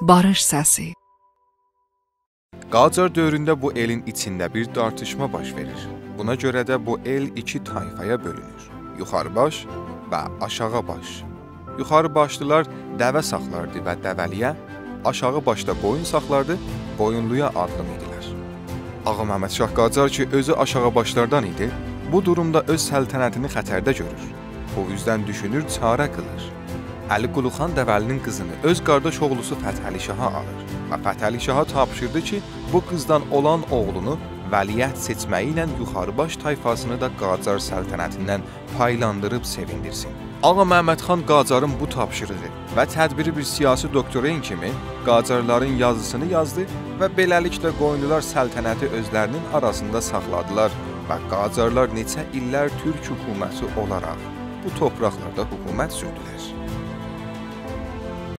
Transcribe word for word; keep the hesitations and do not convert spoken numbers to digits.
باریش سسی. قاجار دؤورونده بو ائلین ایچینده بیر دارتیشما باش وئریر. بونا گؤره ده بو ائل ایکی طایفایا بؤلونور: یوخاری باش و آشاغی باش. یوخاری باشلیلار دوه ساخلاردی و دوه‌لی‌یه، آشاغی باش دا قویون ساخلاردی، قویونلویا آدلیم ایدیلر. آغا محمد شاه قاجار کی، اؤزو آشاغی باشلاردان ایدی، بو دورومدا اؤز سلطنتینی خطرده گؤرور. بو اوزدن دوشونور، چاره قیلیر. علی قلی خان دوه‌لی‌نین قیزینی اؤز قارداش اوغلوسو فتحعلی شاها آلیر و فتحعلی شاها تاپشیردی کی، بو قیزدان اولان اوغلونو ولیعهد سئچمه‌یی ایله یوخاری باش طایفاسینی دا قاجار سلطنتیندن پایلاندیریب سئویندیرسین. آغا محمد خان قاجارین بو تاپشیریغی و تدبیری بیر سیاسی دوکترین کیمی قاجارلارین یازیسینی یازدی و بئله‌لیکله قویونلولار سلطنتی اؤزلری‌نین آراسیندا ساخلادیلار و قاجارلار نئچه ایللر تورک حکومتی اولاراق بو تورپاقلاردا حکومت سوردولر.